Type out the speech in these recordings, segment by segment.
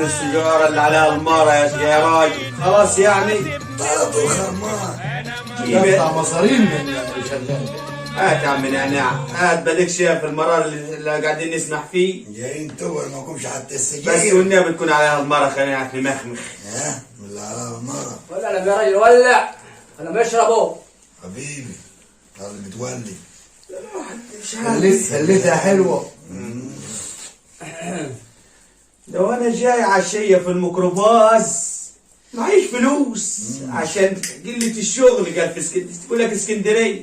السيجارة اللي عليها المرة يا راجل، خلاص يعني طلبوا خرمان. دفع مصارين من اللي شغال. هات يا عم نعناع، هات بدك شايف المرار اللي قاعدين نسمح فيه. جايين تور ما كمش حتى بس السجاير. والنبي تكون عليها المرة، خلينا نعرف نمخمخ. ها من اللي عليها المرة. ولا يا راجل ولع، انا بشربه. حبيبي هذا متولي. خليتها حلوة. لو انا جاي عشية في الميكروباص معيش فلوس عشان قلة الشغل. قال في اسكندرية، تقول لك اسكندرية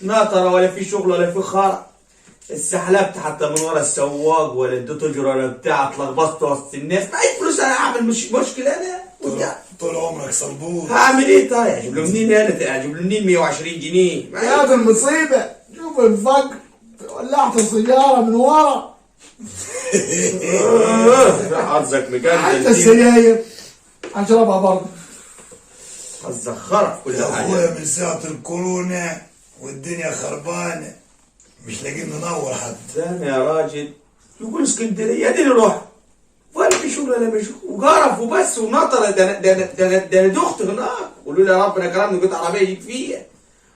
ناطرة ولا في شغل ولا في خرا. استحلبت حتى من ورا السواق ولا اديته اجره ولا بتاع، اتلخبطت وسط الناس. معيش فلوس، انا اعمل مش مشكلة انا وبتاع. طول عمرك صلبوط. هعمل ايه طيب؟ اجيب له منين انا؟ اجيب له منين 120 جنيه؟ يا دي المصيبة، شوف الفقر، ولعت السيارة من ورا. حظك حتى مجندل، السجاير هشربها برضه. حظك خرف كل يا حاجة. اخويا من ساعة الكورونا والدنيا خربانة، مش لاقيين ننور حتى. استنى يا راجل، يقول اسكندرية اديني روح، ولا في شغل ولا مش وجرف وبس ونطر. ده انا ده انا ده انا دخت هناك، قولوا لي يا ربنا كرمني جيت عربية جيت فيها،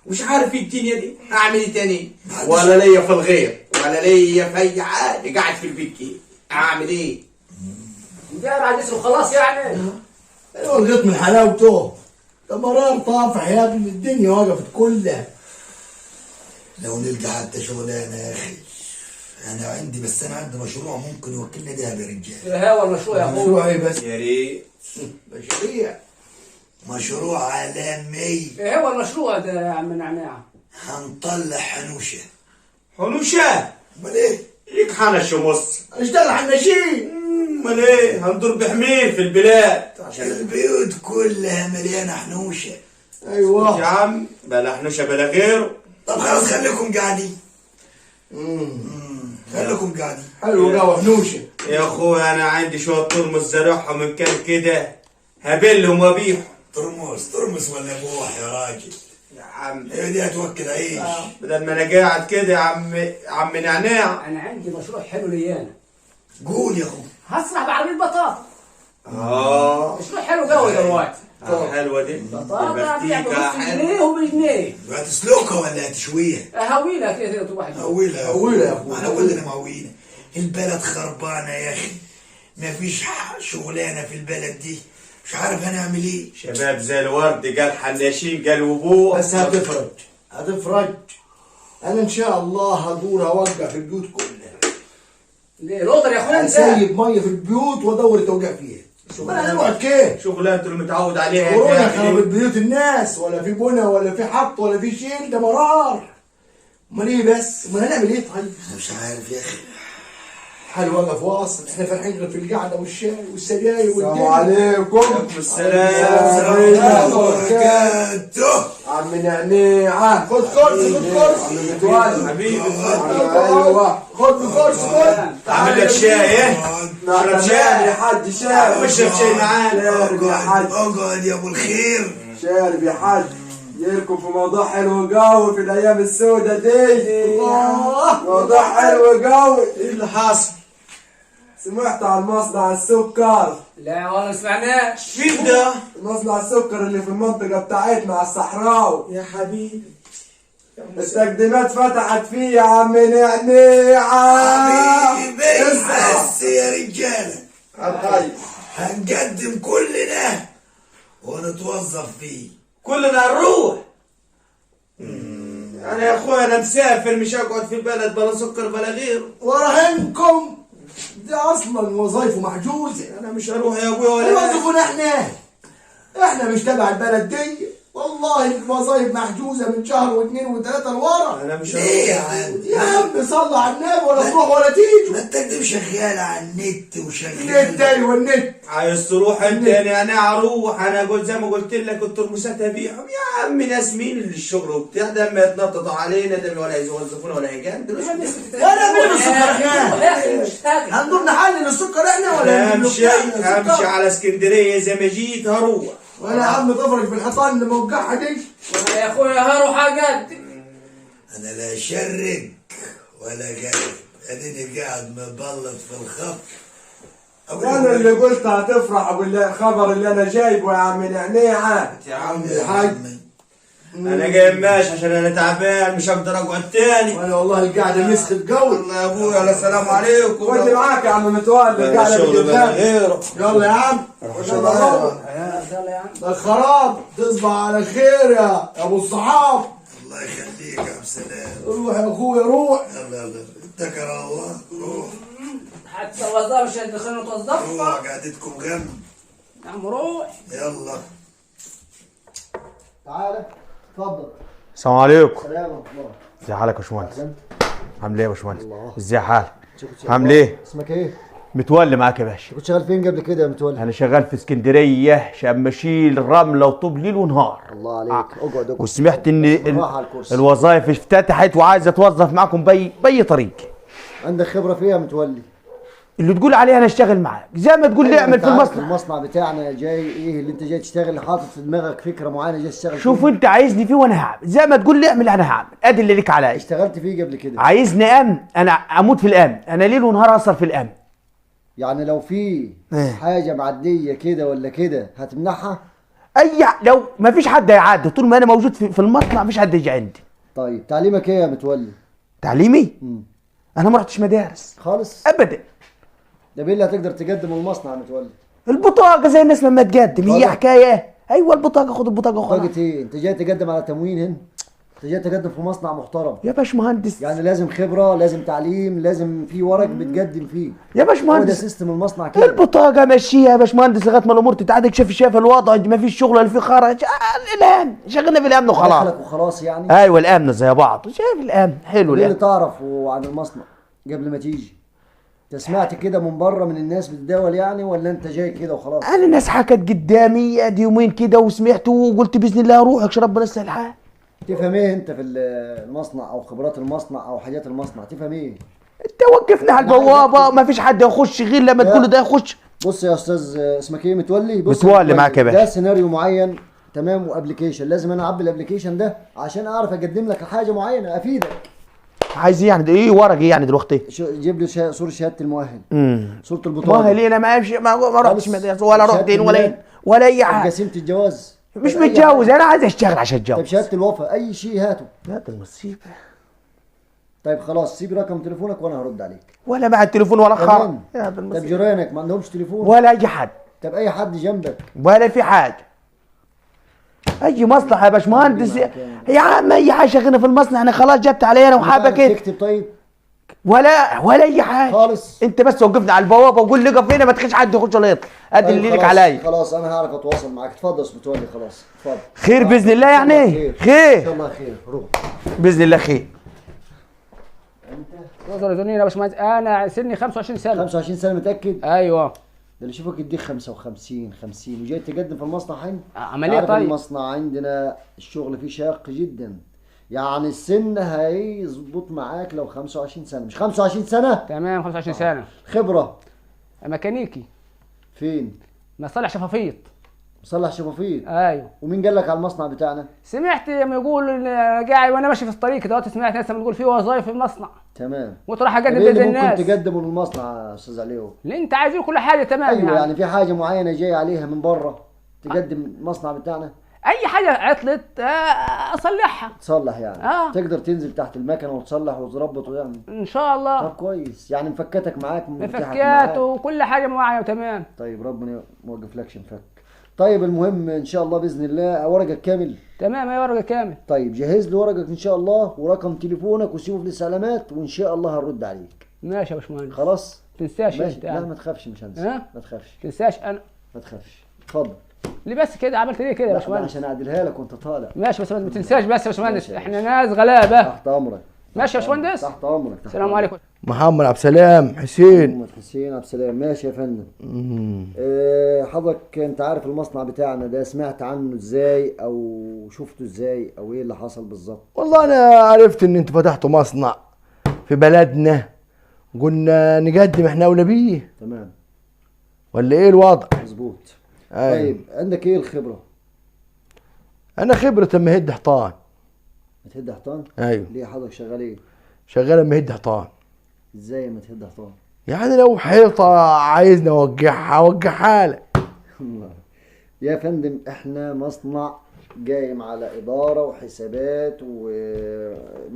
ومش عارف ايه الدنيا دي، اعمل ايه تاني؟ ولا ليا في الغير ولا ليا في اي حاجة، قاعد في البيت كده اعمل ايه؟ داير على جسره خلاص يعني. ايوه الغيط من حلاوته، ده مرار طافح يا ابني، الدنيا وقفت كلها. لو نلقى حتى شغلانة يا اخي. انا عندي، بس انا عندي مشروع ممكن يوكلنا دهب يا رجال. ايه هو المشروع يا اخوي؟ مشروع ايه بس؟ يا ريت. مشاريع. مشروع عالمي. ايه هو المشروع ده يا عم نعناع؟ هنطلع حنوشة. حنوشه؟ امال ايه؟ ليك حنش مصر. اشتغل حناشين. امال ايه؟ هندور بحمير في البلاد عشان البيوت كلها مليانة حنوشة. ايوه يا عم بلا حنوشه بلا غيره. طب خلاص خليكم قاعدين. خليكم قاعدين. حلو قهوة حنوشه. يا اخويا انا عندي شوية ترمس زارعهم من كان كده، هبلهم وابيعهم. ترمس ترمس ولا بوح يا راجل؟ يا عم هي دي هتوكل عيش. بدل ما انا قاعد كده يا عم نعناع. انا عندي مشروع حلو ليا انا. قول يا اخو. هسرح بعربيه بطاطا. مشروع حلو قوي دلوقتي. حلوة دي. بطاطا ابيع البفتيكة بنص حلوة. جنيه وبجنيه. هتسلقها ولا هتشويها؟ اهويلها كده كده واحد. هويلها يا هويلها يا أخوي. احنا كلنا مهوينا. البلد خربانة يا اخي، مفيش شغلانة في البلد دي، مش عارف هنعمل ايه. شباب زي الورد، قال حناشين قال وبوح. بس هتفرج هتفرج، انا ان شاء الله هدور هوقع في البيوت كلها. ليه لوطر يا اخويا انت؟ هسيب مية في البيوت وادور توقع فيها. ما انا نقعد كده. شغلانته اللي متعود عليها. كورونا تعمل إيه؟ خربت بيوت الناس، ولا في بنى ولا في حط ولا في شيل، ده مرار. امال ايه بس؟ امال هنعمل ايه طيب؟ انا مش عارف يا اخي. حال وقف واصل، احنا فرحين غير في القعدة والشاي والسجاير السلام والدنيا. عليكم. عليكم السلام. السلام وبركاته. عم نعناعة. خد كرسي خد كرسي. عم متولي. حبيبي ايوه. خد كرسي خد. عامل لك شاي ايه؟ نعم اشرب تمام شاي. يا حاج. شارب. اشرب شاي معانا. شارب يا حاج. اقعد يا ابو الخير. شارب يا حاج. جايلكم في موضوع حلو قوي في الايام السوداء دي. الله. موضوع حلو قوي. ايه اللي حاصل؟ سمعت عن مصنع السكر؟ لا والله ما سمعناش. فين ده؟ مصنع السكر اللي في المنطقة بتاعتنا على الصحراوي. يا حبيبي التقديمات فتحت فيه يا عم نعناعة. حبيبي بس يا رجالة، هنقدم كلنا ونتوظف فيه. كلنا هنروح. انا يا اخويا انا مسافر، مش هقعد في البلد بلا سكر بلا غيره. وراهنكم ده اصلا وظايفه محجوزة. انا مش هروح يا ابويا ولا يوظفونا احنا، احنا مش تبع البلد دي. والله الوظايف محجوزة من شهر واثنين وثلاثة لورا. انا مش ليه يا هروح. عم؟ يا عم صلى على النبي، ولا تروح ولا تيجي. ما التقديم شغال على النت وشغال. النت ايوه النت. عايز تروح انت؟ انا اروح. انا قلت زي ما قلت لك الترمسات ابيعهم يا عم. ناس مين اللي الشغل وبتاع ده، اما يتنططوا علينا ده ولا يوظفونا ولا يجندلوا. ولا مين السكر احنا؟ يا اخي مش هاجي. هندور نحلل السكر احنا ولا انا نجيب همشي له بتاعنا همشي السكر؟ على اسكندرية زي ما جيت هروح. ولا يا عم تفرج في الحيطان اللي موقعها دي. وانا يا اخويا هروح اقدم. انا لا شرق ولا غرب، اديني قاعد مبلط في الخط. انا اللي قلت هتفرح بالخبر اللي انا جايبه يا عم نعناعه. يا عم الحاج. انا جاي ماشي عشان انا تعبان مش هقدر اقعد تاني. وانا والله القعدة مسخت قوي. الله يا ابويا، على السلام عليكم. خد معاك يا عم متولي، القعدة بتتغير. غيره. يلا يا عم، يلا يا عم. ده الخراب. تصبح على خير يا ابو الصحاب. الله يخليك يا عبد السلام. روح يا اخويا روح. يلا يلا اتكل على الله، روح. حتى الوظائف مش هتدخلنا توظفنا. روح قعدتكم غم يا عم روح. يلا تعالى اتفضل. السلام عليكم. سلام ورحمة الله. ازي حالك يا باشمهندس؟ عامل ايه يا باشمهندس؟ ازي حالك؟ عامل ايه؟ اسمك ايه؟ متولي معاك يا باشا. كنت شغال فين قبل كده يا متولي؟ انا شغال في اسكندرية، مشيل رملة وطوب ليل ونهار. الله عليك، اقعد اقعد. وسمعت ان بالراحة على الكرسي. الوظائف افتتحت وعايز اتوظف معاكم باي طريق. عندك خبره فيها يا متولي؟ اللي تقول عليه انا اشتغل معاك، زي ما تقول لي اعمل في المصنع. المصنع بتاعنا جاي ايه اللي انت جاي تشتغل، حاطط في دماغك فكرة معينة جاي تشتغل شوف فيه؟ انت عايزني فيه وانا هعمل، زي ما تقول لي اعمل انا هعمل، ادي اللي ليك عليا. اشتغلت فيه قبل كده؟ عايزني امن، انا اموت في الامن، انا ليل ونهار اصر في الامن. يعني لو في حاجة معدية كده ولا كده هتمنعها؟ اي لو ما فيش حد هيعدي طول ما انا موجود في المصنع، مفيش حد يجي عندي. طيب تعليمك ايه يا متولي؟ تعليمي؟ انا ما رحتش مدارس خالص؟ ابدا. ده ايه اللي هتقدر تقدمه المصنع يا متولي؟ البطاقة زي الناس لما تقدم، هي حكاية. ايوه البطاقة، خد البطاقة وخلاص. بطاقة ايه؟ انت جاي تقدم على تموين هنا؟ انت جاي تقدم في مصنع محترم يا باشمهندس. يعني لازم خبره، لازم تعليم، لازم في ورق بتقدم فيه يا باشمهندس. هو ده system المصنع كده. البطاقة ماشية يا باشمهندس لغاية ما الامور تتعدل. شايف الوضع، ما فيش شغل ولا في خرج. الامن شغلنا في الامن وخلاص. دخلك وخلاص يعني. ايوه الامن زي بعض، شايف الامن حلو. الامن اللي تعرفه عن المصنع قبل ما تيجي؟ انت سمعت كده من بره من الناس بتداول يعني، ولا انت جاي كده وخلاص؟ انا الناس حكت قدامي ادي يومين كده وسمعت وقلت باذن الله اروح، ربنا يصلح الحال. تفهم ايه انت في المصنع او خبرات المصنع او حاجات المصنع؟ تفهم ايه؟ انت وقفنا على البوابة، ما فيش حد يخش غير لما تقول له ده يخش. بص يا استاذ اسمك ايه؟ متولي. بص متولي معاك يا باشا. ده سيناريو معين تمام و application، لازم انا اعبي ال application ده عشان اعرف اقدم لك حاجة معينة افيدك. عايز ايه يعني؟ ايه ورق ايه يعني دلوقتي؟ جيب لي صوره شهادة المؤهل، صوره البطاقة. مؤهل ايه؟ انا ما رحتش مدرسه ولا رحت ولا اي حاجة. قسيمه الجواز. مش متجوز، انا عايز اشتغل عشان اتجوز. طيب شهادة الوفاة اي شيء هاته. هات المصيبة. طيب خلاص سيب رقم تليفونك وانا هرد عليك. ولا مع التليفون ولا خرا. طب جيرانك ما عندهمش تليفون؟ ولا اي حد. طب اي حد جنبك؟ ولا في حاجة. اي مصلحة يا باشمهندس يا عم، اي حاجة شغلنا في المصنع. انا خلاص جبت عليا انا وحابة كده. تكتب طيب؟ ولا اي حاجة خالص. انت بس وقفنا على البوابة وقول لي اقف هنا، ما تخش حد يخش ولا يطلع. ادي اللي لك عليا. خلاص انا هعرف اتواصل معاك. اتفضل يا استاذ متولي. خلاص اتفضل. خير باذن الله يعني. خير ان شاء الله خير. روح باذن الله خير. انت يا باشمهندس انا سني 25 سنة. 25 سنة متاكد؟ ايوه. ده اللي يشوفك يديك 55 50 وجاي تقدم في المصنع هنا. عملية. طيب المصنع عندنا الشغل فيه شاق جدا، يعني السن هيظبط معاك لو 25 سنة. مش 25 سنة؟ تمام 25 سنة. خبره؟ ميكانيكي. فين؟ مصلح شفافيط. مصلح شفافيط؟ ايوه. ومين قال لك على المصنع بتاعنا؟ سمعت لما يقول قاعد وانا ماشي في الطريق دلوقتي، سمعت ناس بتقول في وظايف في المصنع. تمام. وانت راح اقدم باذن الناس. ممكن تقدمه للمصنع يا استاذ عليو؟ اللي انت عايزه كل حاجة تمام. ايوه يعني في حاجة معينة جاية عليها من بره تقدم المصنع بتاعنا؟ اي حاجة عطلت اصلحها. تصلح يعني؟ تقدر تنزل تحت المكنه وتصلح وتربط ويعمل ان شاء الله. طب كويس، يعني مفكاتك معاك، مفكات وكل حاجة معايا تمام. طيب ربنا ما يوقفلكش مفك. طيب المهم ان شاء الله باذن الله ورقك كامل؟ تمام ايوه ورقك كامل. طيب جهز لي ورقك ان شاء الله ورقم تليفونك وسيبه في الاستعلامات وان شاء الله هنرد عليك. ماشي يا باشمهندس. خلاص؟ ما تنساش انت. لا ما تخافش مش هنسى. ما تخافش. ما تنساش انا. ما تخافش. اتفضل. ليه بس كده عملت ليه كده يا باشمهندس؟ عشان اعدلها لك وانت طالع. ماشي بس ما تنساش بس يا باشمهندس، احنا ناس غلابة. تحت امرك. ماشي يا باشمهندس؟ تحت امرك. السلام عليكم. محمد عبد السلام حسين. محمد حسين عبد السلام. ماشي يا فندم. حضرتك انت عارف المصنع بتاعنا ده، سمعت عنه ازاي او شفته ازاي او ايه اللي حصل بالظبط؟ والله انا عرفت ان انتوا فتحتوا مصنع في بلدنا، قلنا نقدم احنا اولى بيه. تمام. ولا ايه الوضع؟ مظبوط. أيوة. طيب عندك ايه الخبرة؟ انا خبره اما هد حيطان. بتهد حيطان؟ ايوه. ليه حضرتك شغال ايه؟ شغال اما هد حيطان. ازاي اما تهد حيطان؟ يعني لو حيطة عايزني اوجعها اوجعها لك. يا فندم احنا مصنع قايم على ادارة وحسابات و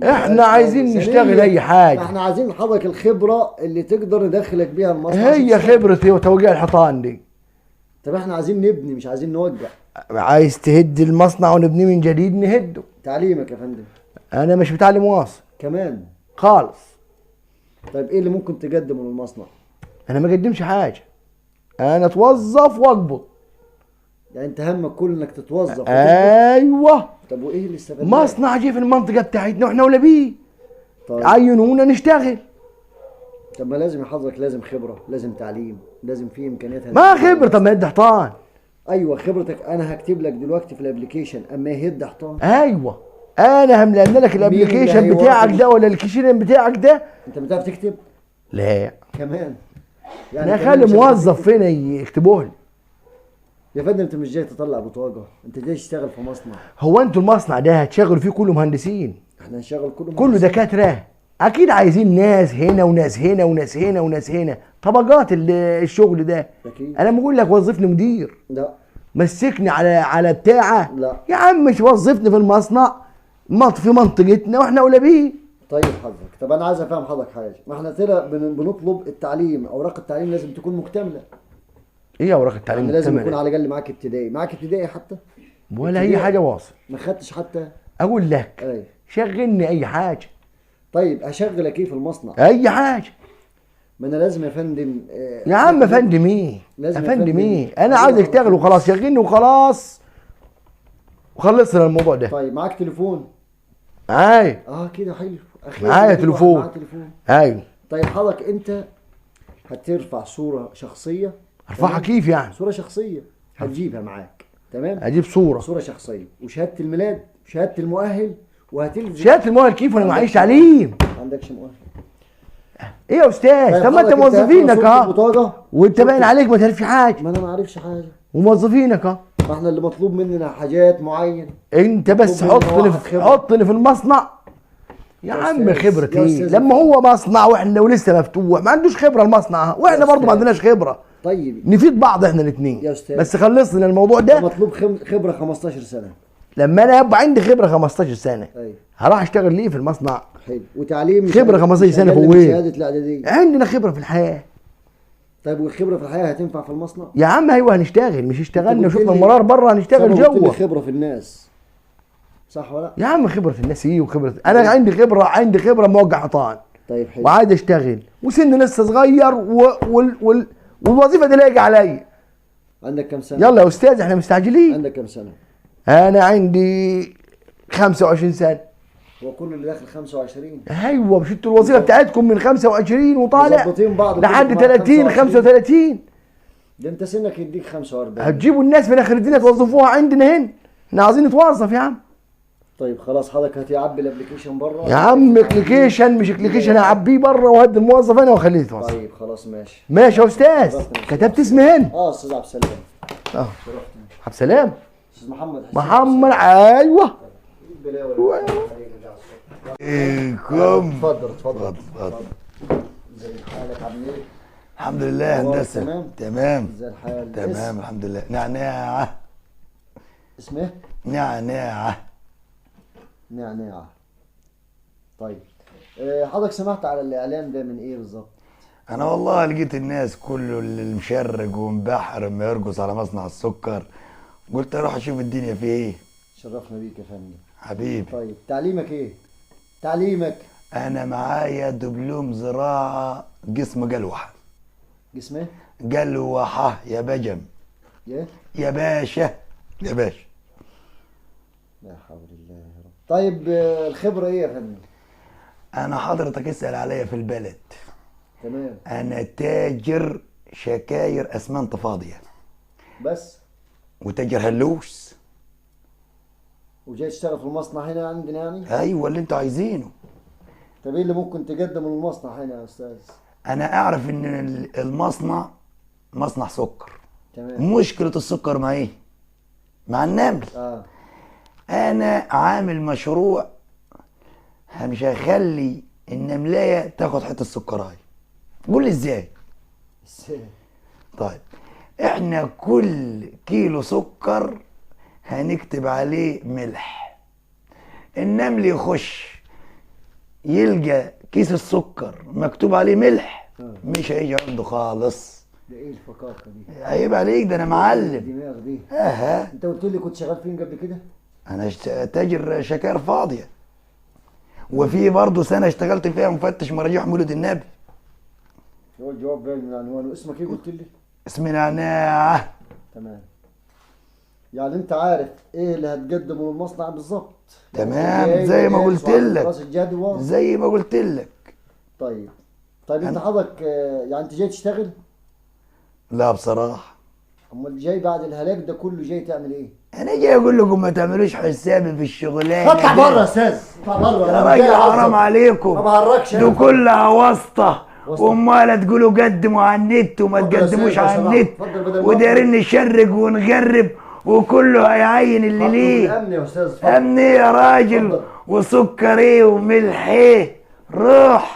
احنا عايزين نشتغل اي حاجة. احنا عايزين حضرتك الخبرة اللي تقدر ندخلك بيها المصنع. هي خبرتي وتوجيع الحيطان دي. طب احنا عايزين نبني مش عايزين نوجع. عايز تهد المصنع ونبنيه من جديد نهده. تعليمك يا فندم؟ انا مش متعلم واصل كمان خالص. طيب ايه اللي ممكن تقدمه للمصنع؟ انا ما اقدمش حاجة، انا اتوظف واقبض. يعني انت همك كله انك تتوظف؟ ايوه. طب وايه اللي استفدناه؟ مصنع جه في المنطقة بتاعتنا واحنا ولا بيه. طيب. عينونا نشتغل. طب ما لازم حضرتك لازم خبره، لازم تعليم، لازم في امكانيات. ما خبره؟ طب ما يهد حيطان. ايوه خبرتك، انا هكتب لك دلوقتي في ال application اما يهد حيطان. ايوه انا هملأ لك ال application بتاعك ده ولا ال application بتاعك ده. انت بتعرف تكتب؟ لا كمان يعني انا اخلي موظف فينا يكتبوه لي. يا فندم انت مش جاي تطلع بطاقة، انت جاي تشتغل في مصنع. هو انتوا المصنع ده هتشغلوا فيه كله مهندسين؟ احنا هنشغل كله مهندسين، كله دكاترة. اكيد عايزين ناس هنا وناس هنا وناس هنا وناس هنا، طبقات الشغل ده. اكيد. انا بقول لك وظفني مدير، لا. مسكني على بتاعه، لا. يا عم مش وظفني في المصنع في منطقتنا واحنا اولى بيه. طيب حضرتك، طب انا عايز افهم حضرتك حاجة، ما احنا طلع بنطلب التعليم، اوراق التعليم لازم تكون مكتملة. ايه اوراق التعليم يعني لازم يكون على الاقل معاك ابتدائي، معاك ابتدائي حتى؟ ولا اي حاجة واصل. ما خدتش حتى؟ اقول لك أي. شغلني اي حاجة. طيب اشغلك ايه في المصنع؟ اي حاجة. ما انا لازم يا فندم يا عم يا فندم ايه؟ يا فندم ايه؟ انا عايز اشتغل وخلاص، شغلني وخلاص وخلصنا الموضوع ده. طيب معاك تليفون؟ معايا. كده حلو. اخيرا معايا تليفون. معايا تليفون. ايوه. طيب حضرتك انت هترفع صوره شخصية. ارفعها كيف يعني؟ صوره شخصية هتجيبها معاك، تمام؟ اجيب صوره شخصية وشهادة الميلاد وشهادة المؤهل، وهتلزم شهادة المؤهل كيف وانا معيش تعليم؟ ما عندكش مؤهل. ايه يا استاذ؟ طب ما انت موظفينك وانت باين عليك ما تعرفش حاجة. ما انا ما اعرفش حاجة. وموظفينك ما احنا اللي مطلوب مننا حاجات معينة. انت بس حطني في المصنع يا عم. خبرة ايه؟ لما هو مصنع واحنا ولسه مفتوح ما عندوش خبرة المصنع، واحنا برضه ما عندناش خبرة. طيب نفيد بعض احنا الاثنين يا استاذ. بس خلصنا الموضوع ده. مطلوب خبرة 15 سنة. لما انا يبقى عندي خبرة 15 سنة أيوه. هروح اشتغل ليه في المصنع؟ حلو. وتعليم خبرة 15 سنة فوق ايه؟ شهادة الاعدادية. عندنا خبرة في الحياة. طيب والخبرة في الحياة هتنفع في المصنع؟ يا عم ايوه هنشتغل، مش اشتغلنا وشفنا المرار بره هنشتغل جوه. خبرة في الناس صح ولا؟ يا عم خبرة الناس ايه وخبرة؟ انا عندي خبرة، عندي خبرة موجع حيطان. طيب حلو. وعايز اشتغل وسني لسه صغير والوظيفة دي لايقة عليا. عندك كم سنة؟ يلا يا استاذ احنا مستعجلين. عندك كم سنة؟ انا عندي 25 سنة. هو كل اللي داخل 25؟ ايوه مش انتوا الوظيفة بتاعتكم من 25 وطالع لحد 30 35. ده انت سنك يديك 45. هتجيبوا الناس من اخر الدنيا توظفوها عندنا هنا، احنا عايزين نتوظف يا عم. طيب خلاص حضرتك هتعبي ال application بره يا عم. application مش application، هعبيه بره وهدي الموظف انا واخليه يتوظف. طيب خلاص ماشي. ماشي يا استاذ. كتبت اسمي هنا. استاذ عبد السلام. عبد السلام. استاذ محمد حسين. محمد ايوه. ايكم. اتفضل اتفضل اتفضل. ازي حالك عامل ايه؟ الحمد لله هندسة. تمام تمام. ازي الحال؟ تمام الحمد لله. نعناعه. اسمه ايه؟ نعناعه. نعناعه. طيب حضرتك سمعت على الاعلان ده من ايه بالظبط؟ انا والله لقيت الناس كله اللي مشرج ومبحر ما يرقص على مصنع السكر، قلت اروح اشوف الدنيا فيه ايه. شرفنا بيك يا فندم. حبيبي. طيب تعليمك ايه؟ تعليمك؟ انا معايا دبلوم زراعة قسم جلوحه. قسم ايه؟ جلوحه يا بجم. يا باشا يا باشا. لا حول الله يا رب. طيب الخبرة ايه يا فندم؟ انا حضرتك اسال عليا في البلد. تمام. انا تاجر شكاير اسمنت فاضية بس، وتاجر هلوس. وجاي تشتغل في المصنع هنا عندنا يعني؟ ايوه اللي انتوا عايزينه. طب ايه اللي ممكن تقدمه للمصنع هنا يا استاذ؟ انا اعرف ان المصنع مصنع سكر. تمام. مشكلة السكر مع ايه؟ مع النمل. انا عامل مشروع مش هخلي النملايه تاخد حتة السكرايه. قول لي ازاي؟ ازاي؟ طيب احنا كل كيلو سكر هنكتب عليه ملح. النمل يخش يلقى كيس السكر مكتوب عليه ملح، مش هيجي عنده خالص. ده ايه الفكاكه دي؟ عيب عليك، ده انا معلم. الدماغ دي. اها. انت قلت لي كنت شغال فين قبل كده؟ انا تاجر شكار فاضية، وفي برضه سنة اشتغلت فيها مفتش مراجيح مولد النبي. هو الجواب باين من عنوانه. اسمك ايه قلت لي؟ اسمي نعناع. تمام. يعني انت عارف ايه اللي هتقدمه للمصنع بالظبط؟ تمام، زي ما قلت لك. دراسة جدوى زي ما قلت لك. طيب انت حضرتك يعني انت جاي تشتغل؟ لا بصراحة. امال جاي بعد الهلاك ده كله جاي تعمل ايه؟ انا جاي اقول لكم ما تعملوش حسابي في الشغلانة. اطلع بره يا استاذ، اطلع بره يا راجل، حرام عليكم. ما بهرجش دي كلها واسطه، وامال تقولوا قدموا على النت وما تقدموش على النت، ودايرين نشرق ونغرب وكله هيعين اللي ليه. امن يا استاذ. امن ايه يا راجل؟ وسكر ايه وملح ايه؟ روح.